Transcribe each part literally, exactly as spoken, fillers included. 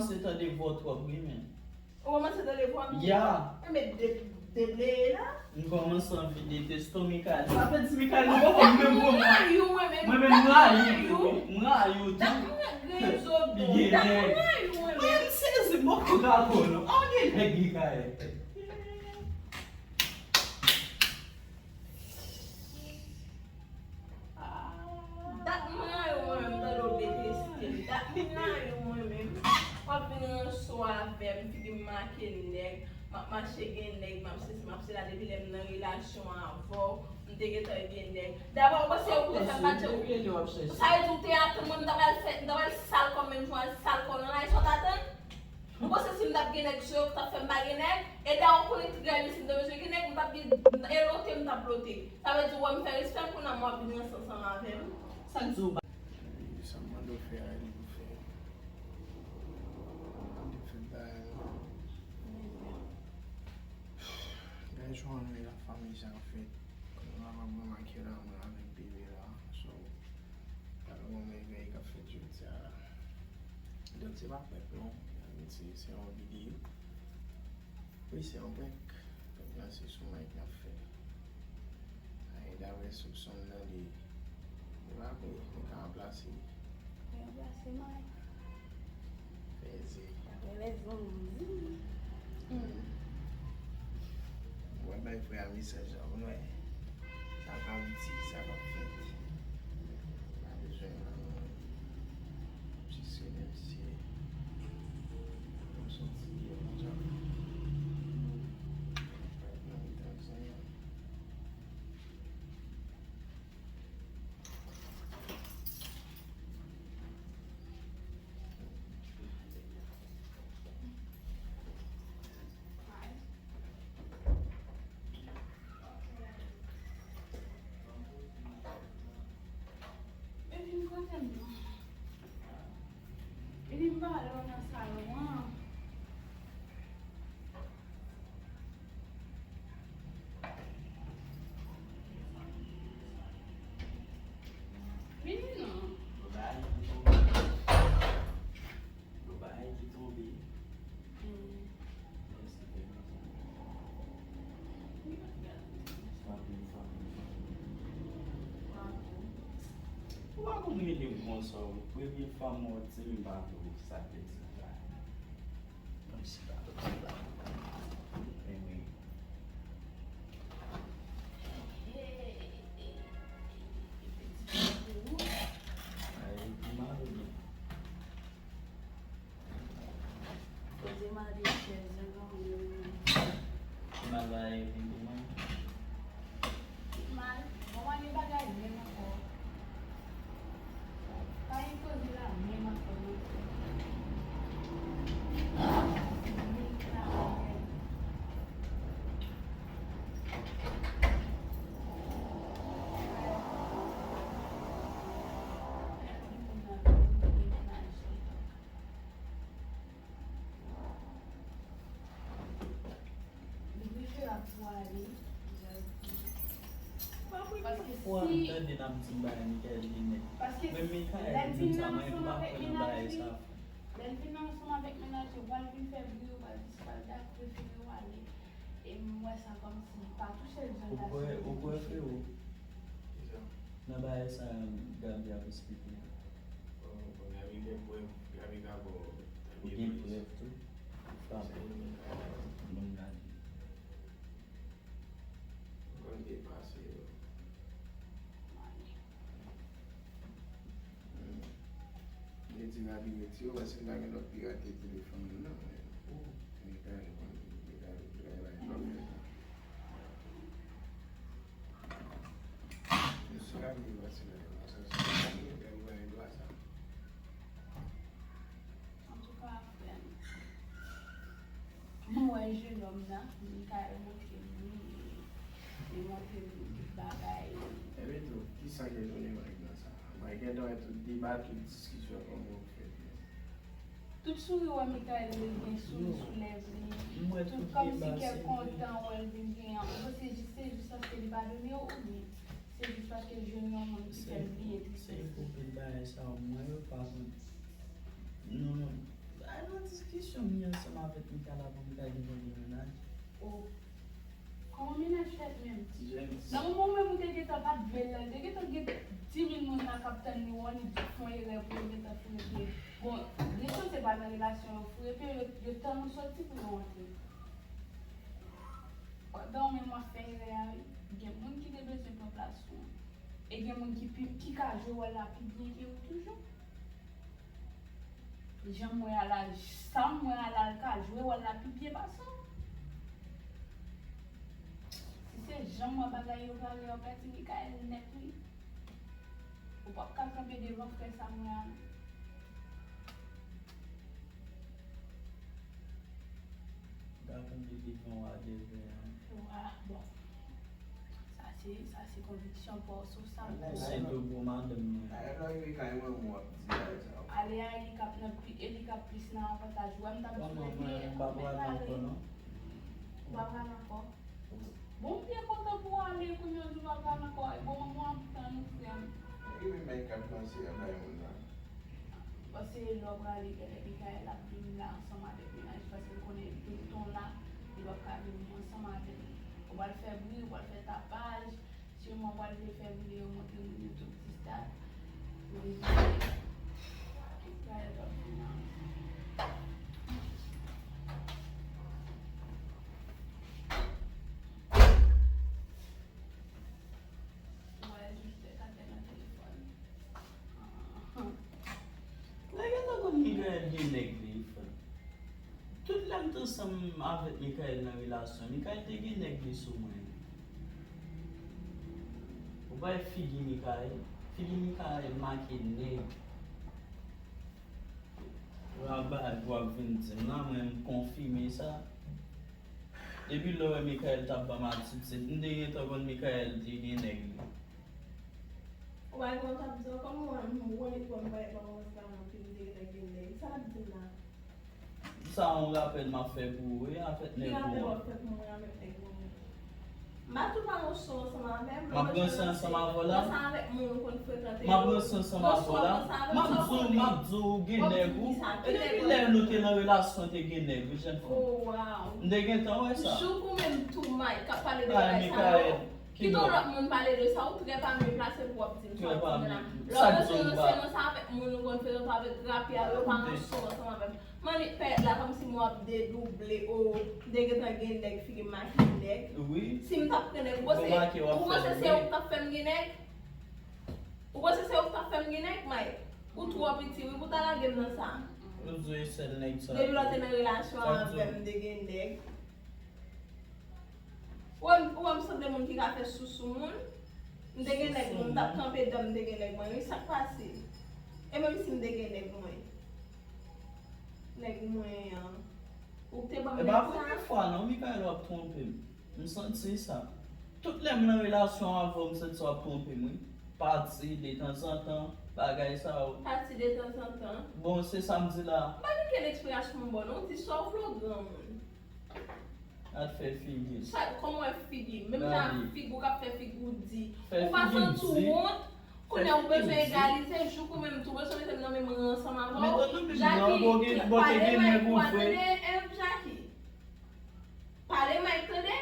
Kòmanse tande vwa w twòp wi, men. Ou kòmanse tande vwa m? Ya. Mwen met de, de bleye la. M kòmanse anvi deteste w, Michael. Sa fè di Michael nou poko menm pran mwen. Mwen menm m rayi w tou. M rayi w tou. Li gen nèg. Mwen m sezi, m poko dakò non. An gen nèg, Michael. Dat m rayi w mwen menm, tande w deteste m. Dat m rayi w mwen menm. W ap vin ranse w avè m, figi m make nèg, m ap mache gen nèg, m ap sesi, m ap sela, depi lè m nan relasyon avè w, m te gentan gen nèg. Dabò, ou panse ou te fè m bat yo? Sa vle di ou te atann mwen, m ta pral fè, m ta pral sal kò m menm jan w al sal kò w nan la, e sa w t atann? Ou panse si m t ap gen nèg sou yo, ki t ap fè m pa gen nèg? E dayè ou konnen tout granmoun si m te bezwen gen nèg, m t ap gen, e lote m t ap lote. Sa vle di ou wè m fè respè m, kounye a m w ap vin ranse ansanm avè m. Sa k di w ba? Sa m mande w fè a, li pou fè. Li fè bagay. Gade jan nou ye la fanmi sa anfèt. Kounye a m ap ranmake la mwen avèk bebe la. So, Gade yon mèvèy k ap fèt jodi a la. Donk, se pa prank non. Se, se yon videyo. Wi, se yon prank. Prank la, se sou Mike n ap fè. E daprè soupson m tande, li pa vre, li ka ranplase. Li ranplase Mike. Fèzè. Daprè lèzòm di. Hmm. Mwen bay frè a mesaj la, ou wè. Sa k ap di, sa k ap fèt. Pa bezwen la non. Jis remèsye. Mwen soti byen konsa. Nan mitan zòn nan. Vin kote m non. Vin m pale w nan salon an. Vini non. Gon bagay ki tonbe. Hmm. Ou pa konn rele m konsa, wi. Premye fwa m wè w, se menm pa vle w sa k te di m la. Mwen si pa konn sa. Men wi. Ay, pi mal ou byen? Koze mande chèz nan granmoun yo menm. Ki mal bagay yo vin pou mwen? Ki mal? Bon, mande bagay menm ankò. Pa gen koze la menm ankò non. Li rive la pou ale. Paske fwa m si tande n ap di m bay Mikael li nèt. Paske menm Mikael lè l di m vin sa, nan mwen ansanm pa avèk kwè nan bagay mennaj li, sa. Lè l vin nan ansanm avèk mennaj li, w pral vin fè bri, w pral di se pa l dak prefere w ale. E m wè sa kòmsi li pa touche l jan l ta sipoze touche l. Ou kwè, ou kwè, frero? Kisa? Nan bagay sa Gaby ap esplike a. Bon, bon, Gaby gen prèv, Gaby ka ba w. Ou gen prèv tou? Ou frape moun nan li. Ou konn depase yo. Hmm. Li di Gaby retire w, paske l pa gen lòt pirate telefòn nan, men. Mikael konn, Mikael, Mikael pa gen lòt fè sa. Antouka, frè m, mwen wè jenòm nan, Mikael montre m li, li montre m tout bagay. Ebyen tou, kisa ke jounen Mike nan sa? Mike gentan wè tout deba, tout diskisyon, kòman ou fè? Tout souri wè Mikael li gen souri sou lèv li. Tout kòmsi kè kontan wè l vin gen an. Ou panse jis se jis paske li padone w oubyen se jis paske l jwenn yon moun ki fè l bliye tristès li? Se ipokrit bagay sa yo, mwen yo pa konn. Non, non. Ay, non, dis Li ka la pou li ka gen yon mennaj. Oh. Kòman mennaj fèt menm? Nan moman ou menm ou te gentan pa t vle l la, li te gentan gen dis mil moun la k ap tann li wè li fè yon erè pou yo gentan foure pye. Bon, gen chans se pa nan relasyon yo foure pye, yo, yo tann ou soti pou yo antre. Pandan ou menm w ap fè erè a, gen moun ki te bezwen pran plas ou an. E gen moun ki, pi, ki ka jwe wòl la pi byen ke ou toujou. Jan m wè a la, sa m wè a la, l ka jwe wòl la pi byen pase w. Si se jan m wè bagay yo prale, w ap pèdi Mikael nèt wi. Ou p ap ka kanpe devan frè sa m wè a non. Gade yon bebe van w a devan an. Wa, bon. Sa se, sa se konviksyon pa w sou sa. Se tou pou madanm mwen. Alè lò yo kay mwen mwen ap di bagay sa yo. Ale a, e li k ap nan pi, e li k ap plis nan avantaj. Ou wè m t ap di w epi, M pa pral ankò non. Ou pa pral ankò? Bon, m byen kontan pou w ale, kounye a w di w pa pral ankò. E bon, manman w ap tann ou, frè m. Epi men k ap panse a bay moun nan. Paske lè w prale, genlè Mikael ap vin la ansanm avèk mennaj li, paske l konnen tonton la, li p ap ka vin ansanm avè l. Ou pral fè bri, ou pral fè tapaj, sèlman w pral vle fè videyo montre moun yo tout ti stat. Mwen di, Mikael p ap vin la. Mwen jis fè katè nan telefòn. Nèg yo ta konn Mikael gen nèg li, frè. Tout lè m t ansanm avèk Mikael nan relasyon, Mikael te gen nèg li sou mwen. Ou pa wè figi Mikael? Figi Mikael make nèg. Ou ap bay, ou ap vin di m la, mwen m konfime sa. Depi lè w wè Mikael t ap ban m atitid, m te gentan konn Mikael te gen nèg li. Ou pa gen w t ap di ankò, m wè m wè li pran m bay ban w ansanm anpil m te gentan gen nèg. Sa l ap di m la? Sa yon rapèl m ap fè pou ou wi, avèk nèg ou an. Ki rapèl w ap fè pou mwen avèk nèg ou an? M pa tou pa ranse ansanm avè m. M ap ranse ansanm avè w la? Ranse avèk moun ou konn frekante yo. M ap ranse ansanm avè w la? M ap di w, m ap di w ou gen nèg ou. E depi lè nou te nan relasyon te gen nèg ou, jèn fanm. Oh wow. M te gentan wè sa. Jouk ou menm tou Mike k ap pale de bagay sa yo. Kite yon lòt moun pale de sa, ou trè pa mye plase pou w ap di m sa w ap di m la. Lè w bezwen ranse, ranse avèk moun ou konn frekante avèk rapè a, yo pa ranse ansanm avè m. Mannik pèt la kòmsi m w ap dedouble, o, m te gentan gen nèg, figi m make nèg. Si m t ap pran nèg, ou panse, ou panse se ou k t ap fè m gen nèg? Ou panse se ou k t ap fè m gen nèg, Mike? Ou twò piti wi pou ta lage m nan sa. Ou di w e sèl nèg sa. Depi lè w te nan relasyon avè m, m te gen nèg. Ou wè m, ou wè m sanble moun ki ka fè sousou moun. M te gen nèg mwen, m t ap kanpe dan m te gen nèg mwen wi, sa k pase? E menm si m te gen nèg mwen, nèg mwen an, ou k te ban m nèg sa? E pa premye fwa non, Mikael w ap twonpe m. M santi sa. Tout lè m nan relasyon avè w, m santi w ap twonpe m wi. Pati detanzantan, bagay sa yo. Pati detanzantan? Bon, se sa m di la. M pa gen kel ekspliyasyon m ba w non, di sa w vle w granmoun. Gad fè figi. Sa, kòman w wè figi m? Menm jan ak figi w k ap fè figi w di. Ou pa santi w wont? Kounye a ou bezwen egalize, jouk ou menm tou bezwen mete m nan menm ran ansanm avè w. Jackie, pale Mike pou w tande, Jackie. Pale Mike tande.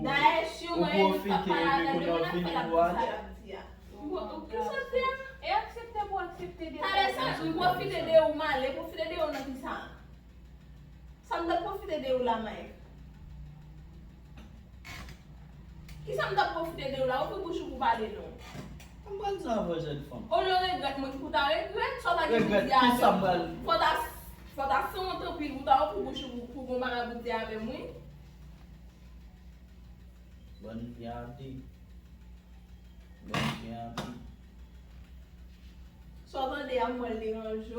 Dayè si w wè Enis t ap pale avè l demen n ap fè l ap di sa l ap di a. Ou ki sot di a? E aksepte pou aksepte de. Talè sa, m pwofite de ou m ale, pwofite de ou nan kisa? Sa m t ap pwofite de ou la, Mike? Kisa m t ap pwofite de ou la? Ouvri bouch ou pou pale non. M pral di avè w jèn fanm. Olye w regrèt, mwen ki pou ta regrèt, sa w ta gen pou di avè m. Fò w ta, fò w ta sanwont anpil pou w ta ouvri bouch ou pou, pou gon bagay pou di avè m wi. Bòn vyade. Bòn vyade. Sa w tande a m wè l deranje w.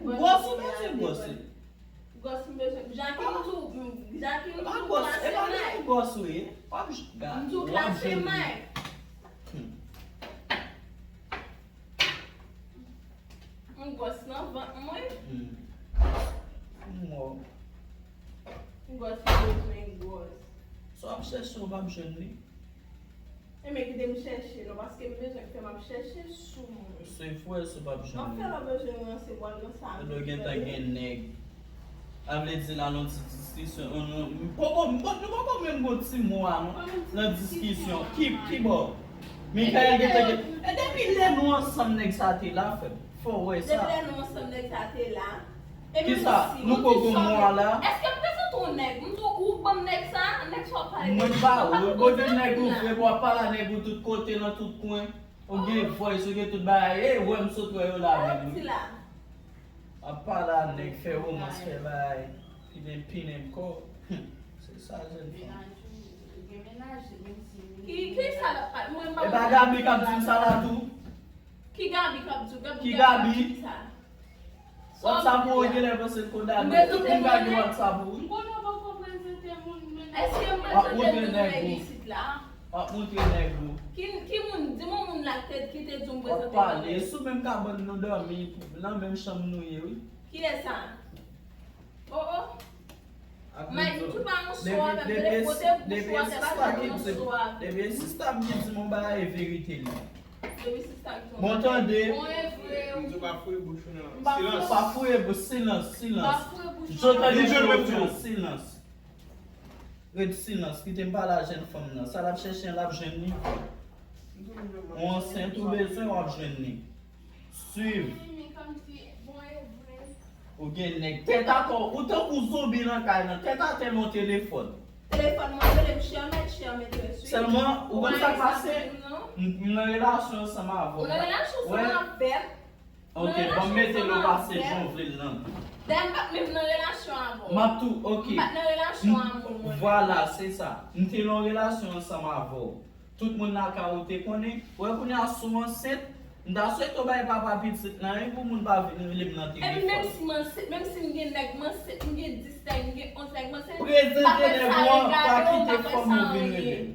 Gwòs ou bezwen gwòs wi. Gwòs m bezwen. Jackie m tou, Jackie m tou klase Mike. Gwòs ou ye. W ap gade. M tou klase Mike. M gwòs nan vant mwen. M mò. M gwòs m bezwen gwòs. Sa w ap chèche ou p ap jwenn li. Enben, kite m chèche non, paske m bezwen fè m ap chèche sou moun. Se fou, èske w p ap jwenn li? M ap fè lè w bezwen mwen, se bwal nan sa. Lè w gentan gen nèg. A vle di la nan ti diskisyon, nou poko, nou poko menm gon ti mo a non. Nan diskisyon, ki, ki bò? Mikael gentan gen, e depi lè nou ansanm nèg sa te la, frè m. Fò w wè sa. Depi lè nou ansanm nèg sa te la. Kisa? Nou poko mwa la? Èske m prezante w nèg? M di w ou ban m nèg sa? Nèg sa w ap pale de li. Mwen pa ou. Kote nèg ou frè? W ap pale a nèg ou tout kote, nan tout kwen. Ou gen voice, ou gen tout bagay. Ey, wè m sot wè yo la menm wi. W ap pale a nèg, fè romans, fè bagay. Pinen, pinen kò. Se sa jèn fanm. Ki, ki sa l ap pale? Mwen pa. E pa Gaby k ap di m sa la tou? Ki Gaby k ap di w? Gaby, Gaby k ap di w ki sa? WhatsApp ou genlè panse l kondane. Tout moun ka gen WhatsApp ou wi. M konnen w poko prezante moun men. Èske m prezante moun nèg isit la? W ap montre nèg ou. Ki, ki moun? Di m yon moun la ki te, ki te di w m prezante moun. W ap pale. E sou menm kabann nou dòmi, nan menm chanm nou ye wi. Kiyès sa? Oh oh. Mike, ou pa yon so avè m, telefon te bouch ou atè, pa janm yon so avè m. Depi sista m ki di m yon bagay, e verite li. Depi sista m ki di m yon bagay. Bon, tande. Bon, e vre. M di w pa fouye bouch ou non. Silans. Pa fouye bouch, silans, silans. Pa fouye bouch ou non. Jodi a, silans. Ret silans, kite m pale a jèn fanm nan. Sa l ap chèche an, l ap jwenn li. Ou ansent, ou bezwen, w ap jwenn li. Swiv. Ou gen nèg. Tèt atè, ou tankou zonbi nan kay lan. Tèt atè nan telefòn. Telefòn mwen rele m chè mèt, chè mèt, wi. Sèlman, ou konn sa k pase? M nan relasyon ansanm avè w. Ou nan relasyon ansanm avè m? Ok, ban m mete l ou pase jan w vle l nan. Dayè, m pa t menm nan relasyon avè w. M ap tou, ok. M pa t nan relasyon avè w, mwen. Vwala, se sa. M te nan relasyon ansanm avè w. Tout moun lakay ou te konnen. Wè kounye a si w ansent, m ta swete w bay papa pitit lan wi pou moun pa vin rele m nan telefòn. Epi menm si m ansent, menm si m gen nèg, m ansent, m gen dis nèg, m gen onz nèg, m ansent. Prezante nèg ou an, pa kite fanmi w vin rele m.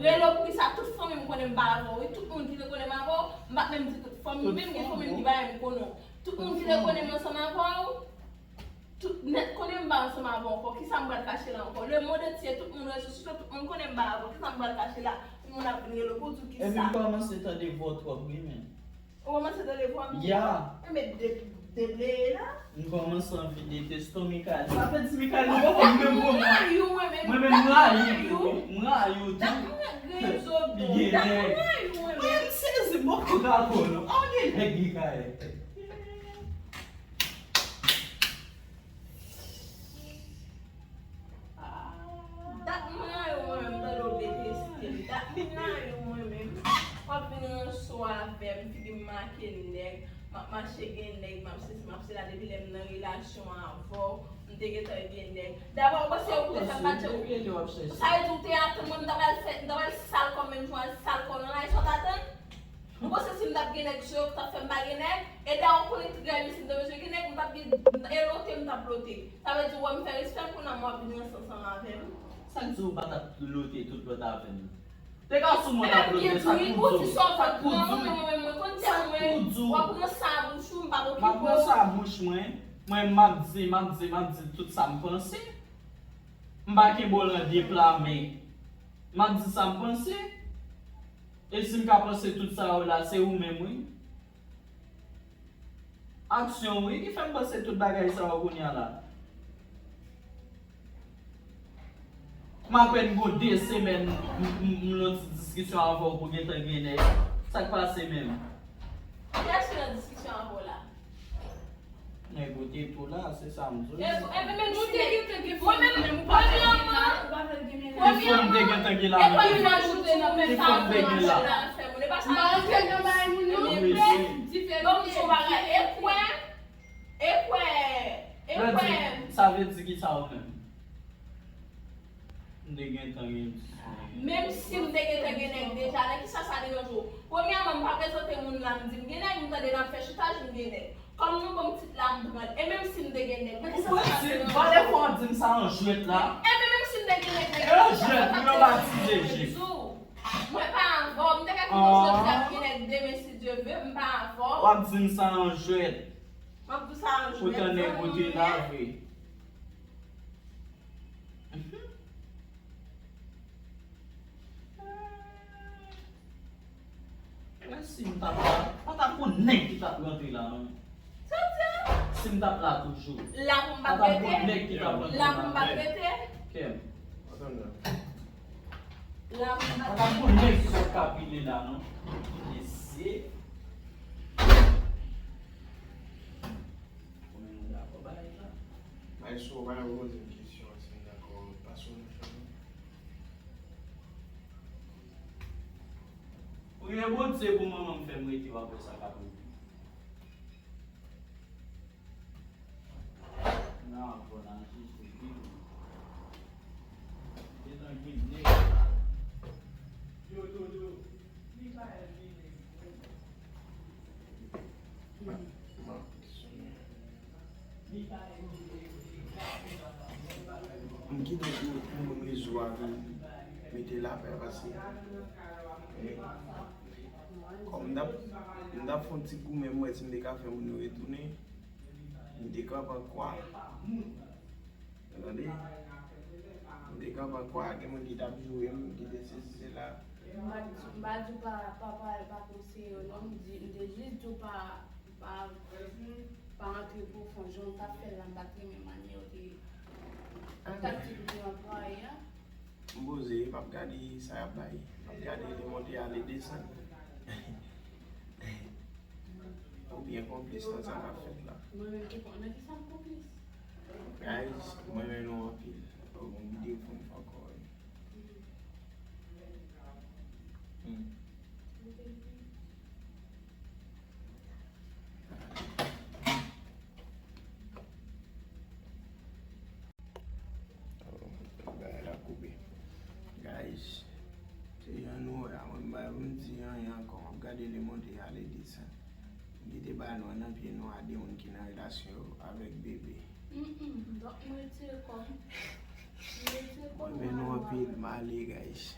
Rele w poukisa tout fanmi m konnen m pa avè w wi. Tout moun ki te konnen m avè w, m pa t menm di tout fanmi m, menm gen fanmi m ki pa menm konnen w. Tout moun ki te konnen m ansanm avè w, tout nèt konnen m pa ansanm avè w ankò. Kisa m pral kache la ankò? Le monde entier, tout moun, rezo sosyo, tout moun konnen m pa avè w. Kisa m pral kache la? Pou moun ap vin rele w pou di w kisa? Epi m kòmanse tande vwa w twòp wi menm. Ou kòmanse tande vwa m? Ya. Enben, de, debleye la. M kòmanse anvi deteste w, Mikael. Sa vle di, Mikael, nou poko menm pran mwen. Mwen menm, m rayi w tou. M rayi w tou. Dat m rayi w, Mikael. Mwen, m sezi, m poko dakò non. A w gen nèg, Mikael. Dat m rayi w mwen menm, tande w deteste m. Dat m rayi w mwen menm. W ap vin ranse w avè m, figi m make nèg, m ap mache gen nèg, m ap sesi, m ap sela, depi lè m nan relasyon avè w, m te gentan gen nèg. Dabò, ou panse ou te fè m pa tchè ou? Sa vle di ou te atann mwen, m ta pral fè, m ta pral sal kò m menm jan w al sal kò w nan la, e sa w t atann? Ou panse si m t ap gen nèg sou yo, ou t ap fè m pa gen nèg? E dayè, ou konnen trè byen si m te bezwen gen nèg, m t ap gen, e lote m t ap lote. Sa vle di, ou wè m fè respè m, kounye a m w ap vin ranse ansanm avè m. Sa k di ou pa t ap lote tout lòt avè m? Te ka sou mwen t ap lote, sa k pou di w? Sa k pou di w? Sa k pou di w? W ap ranse a bouch ou, m p ap okipe w. M ap ranse a bouch mwen. Mwen, m ap di, m ap di, m ap di tout sa m panse. M pa kenbe w nan de pla men. M ap di sa m panse. E si m ka panse tout sa yo la, se ou menm wi. Aksyon wi ki fè m panse tout bagay sa yo kounye a la. M apèn gon de semèn m, m, m nan ti diskisyon avè w pou gentan gen nèg. Sa k pase menm? Kiyès ki nan diskisyon avè w la? Nèg ou te tou la, se sa m di w. Epi menm si nèg, mwen menm, premyèman, ki fanm te gentan gen la menm? Ki fanm te gen la? M pa rantre nan bagay moun yo. Wi, wi. Ban m di w bagay, e kwè, e kwè, e kwè. Sa vle di, sa vle di ki sa ou menm? M te gentan gen dis nèg. Menm si m te gentan gen nèg deja, nan kisa sa deranje w? Premyèman, m pa prezante moun la, m di m gen nèg, m tande n ap fè choutaj, m gen nèg. Kòm nou ban m tit la, m pran l. E menm si m te gen nèg, nan kisa sa deranje w? Ou pran tit, pa defwa w ap di m sa an jwèt la. Enben, menm si m te gen nèg, nèg deja, sa pa deranje m. Mwen pa avè w, m te ka kite w jodi a, m gen nèg demen, si Dye ve, m pa avè w. W ap di m sa an jwèt. M ap di w sa an jwèt, zanmi m ye. Poutan nèg ou te la vre. Mhm. Men si m t ap la, pa t ap gon nèg ki t ap rantre la non. Sa w di a? Si m t ap la toujou, la pou m pa t ap gon nèg ki t ap rantre la. La pou m pa t rete. Kèm. Antann la. La pou m pa t ap gon nèg ki t ap kapile la non. Mesye. Kòman nou dakò bagay la? Maestro, ou pa janm poze m kesyon si m dakò pase w nan chanm nan. Priyè Bondye pou manman m fè m rete w ap wè sa k ap rive. Nan apò nan Jezi vini. Gentan gen nèg la. Yo, yo, yo. Mikayèl vini. M kite pou, pou moun rezo a vin mete lapè pase. Kòm m t ap, m t ap fè yon ti goumen, m wè si m te ka fè moun yo retounen. M te kanpe an kwa. Ou tande? M te kanpe an kwa, gen moun ki t ap joure m, ki te sesi sela. M pa di, m pa di w pa, pa, pa, pa konseye yo non, m di, m te jis di w pa, pa, pa antre pwofon, jan w t ap fè l la, m pa t renmen manyè w te, taktik ou te anplwaye a. M poze, m ap gade sa y ap bay. M ap gade li monte ale desann. Ou byen konplis nan sa k ap fèt la. Mwen menm ki kon-, nan ki sa m konplis? Guys, mwen renmen nou anpil. Bon, videyo pou m fè ankò, wi. Hmm. Tout bagay la koupe. Guys, se jan nou wè a, mwen m pa vle di anyen ankò, m ap gade li monte ale desann. M kite balon an nan pye nou a de moun ki nan relasyon yo avèk bebe. Mm, mm, donk m retire kò m. M retire kò m. Mwen renmen nou anpil, m ale, guys.